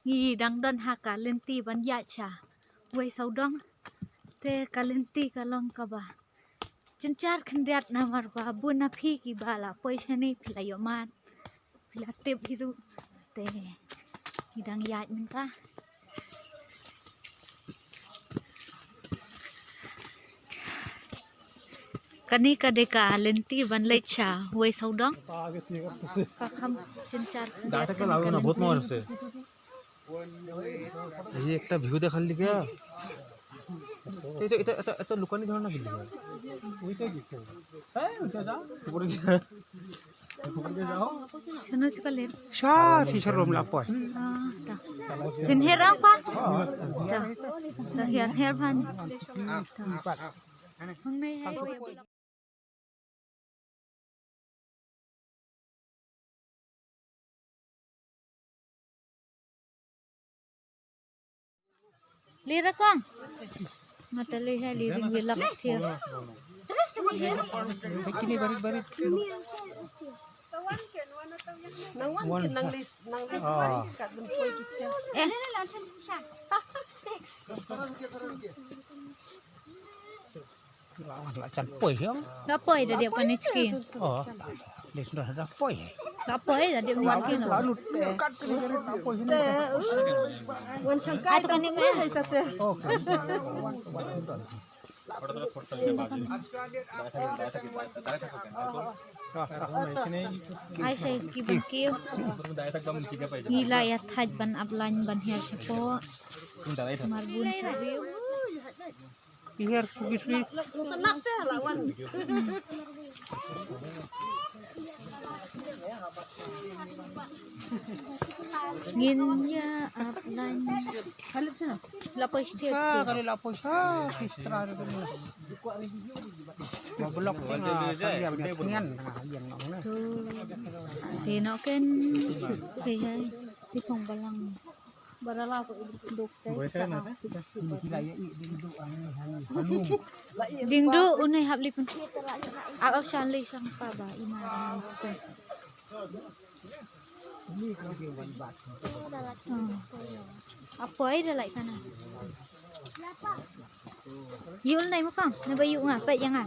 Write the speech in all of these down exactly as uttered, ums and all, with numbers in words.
Ngi dang don ha ka lynti ban ïaid sha Wei Sawdong. Te ka lynti ka long kaba jynjar khyndiat namar ba bun na phi kiba la poi shane phi la ïohmad. Phi la tip hi ruh. Te ngi dang ïaid mynta. Kane ka dei ka lynti ban leit sha Wei Sawdong. Ka kham jynjar khyndiat kane ka lynti. এই একটা ভিউ দেখার লিগে। এটা, এটা, এটা, এটা লুকানি ধরো না কি লিগে? ওইটাই দেখতে হবে। হ্যাঁ, ওইটা যা। উপরে যা। Shano chuka ler? Sha, shisha rom la poi. Ah, ta. Phin her ang pa? Ta. Ta her, her pan. Ta. Hang nei hai. Lira kong. Mata le hai liring belak thia. Kini barit barit. Nang wan ke nang lis nang lis. Ah. Eh. La, la chan poi hiam. La poi da dia pani chiki. Oh. Dia sudah ada poi. La poi da dia pani chiki. Lalu kat ke dia poi sini. Wan sangkai. Ai, tekan ni meh. Oh. Ai, sai ki ban ki. Ngi la ïa thait ban ap lain ban hiar shapoh. Mar bun shapoh. Ki hiar sugi sugi. Ngin ïa ap lain. La poi state. Sa kali la poi sa, sistra ni. Ba blok ni, ah, sa ïa bniat ngian, ah, ïa nong ni. Tu. Te no ken. Te hai. Te phong balang. Ding du une hap lipun. Ap ap shan li shang pa ba ima. Hmm. Apoi da lai kana. Yul nai mukang, ne ba yu nga, pet yang nga.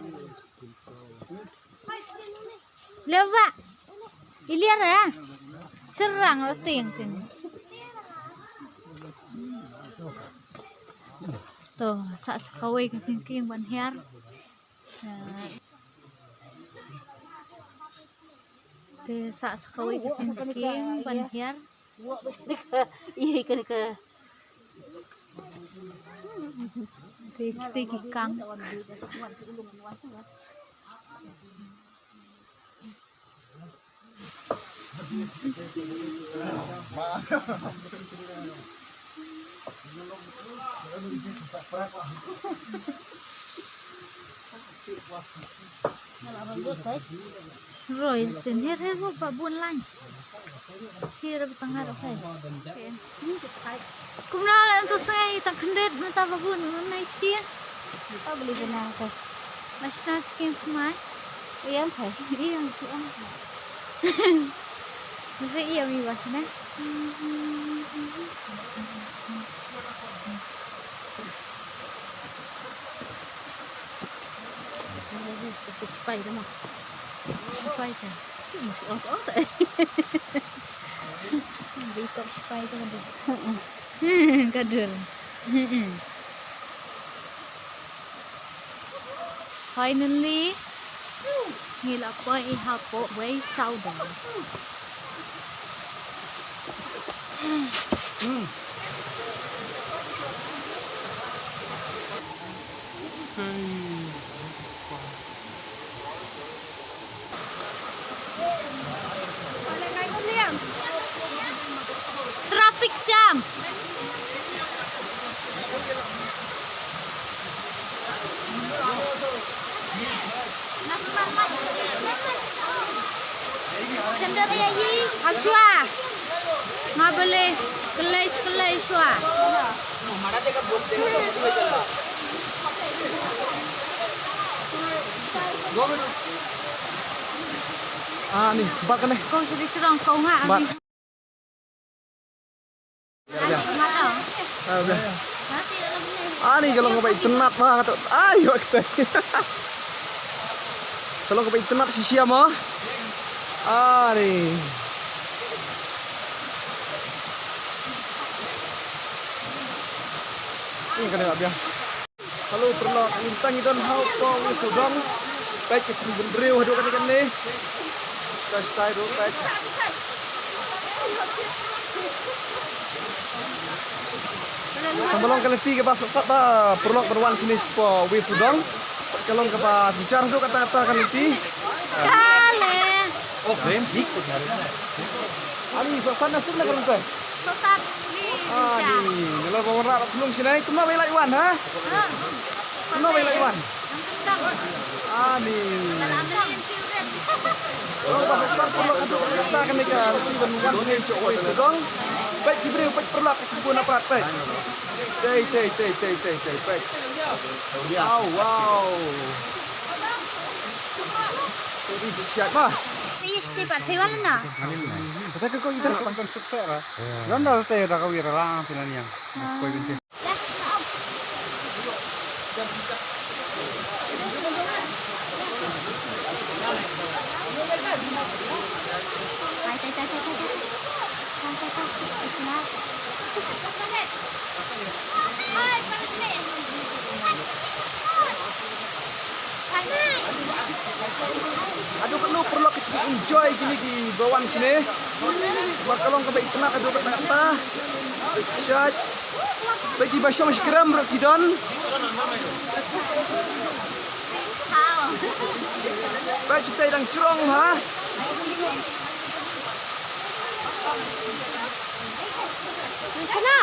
Leva. Ilia ra. Serang roting tin. To, sa sa kawei ka jingkieng ban hiar. Sa. Te sa sa kawei ka jingkieng ban hiar. Ih, ka ka. Te, te ki kang. Roi, ten her her ba bun lain. Sir ba tang ngar, okay. Kumno la tu sngai tang khyndiat mynta ba bun nai chiki. Ta beli bana, okay. Nashna chiki kumai. Ïa, okay. Ïa, okay. Mesti ïa mi bas ne. Kasi spy dah mah. Spy kan. Bikop spy tu kan. Kadul. Finally, ngi la poi hapoh Wei Sawdong. Traffic jam. Chandra ya yi. Hap shuwa. Nga bele, bele, bele shuwa. Ah, ni, bat kane. Kau jadi cerong, kau ngak. Bat. Ami. Ani ka long kaba itynnat ma ka to. Ai, wak te. Ka long kaba itynnat shisha ma. Ani. Ni ka dei biang. Hello paralok, mynta ngi don hapoh Wei Sawdong. Peit ka jingbynriew haduh kane kane. Ka style ruh peit. Tang ba long ka lynti kaba sot sot ba paralok ban wan shane shapoh Wei Sawdong. Ka long kaba biang haduh katta katta ka lynti. Kale. Ani sot sot na sum na ka lynti. Sot sot ni. Ani nalor ba wanrah khunlung shane. Kumno ba ïa la wan ha? Kumno ba ïa la wan? Ani. Long ba sot sot paralok haduh katta kane ka lynti ban wan shane shapoh Wei Sawdong. Peit ki briew, peit paralok ki bun aprat peit. Tei tei tei tei tei tei peit. Wow wow. Tei di suk siat ma. Tei isti pat phi wan na. Kata ka ko itar ka ban suk sa ra. Yon da tei da ka wir ra phi na niang. Koi binti. Haduh katno paralok ki enjoy kine kiba wan shane. Ba ka long kaba itynnat haduh katta katta. Shait. Ba kiba shong shikram ruh ki don. Ba kita dang jrong ha. Shana.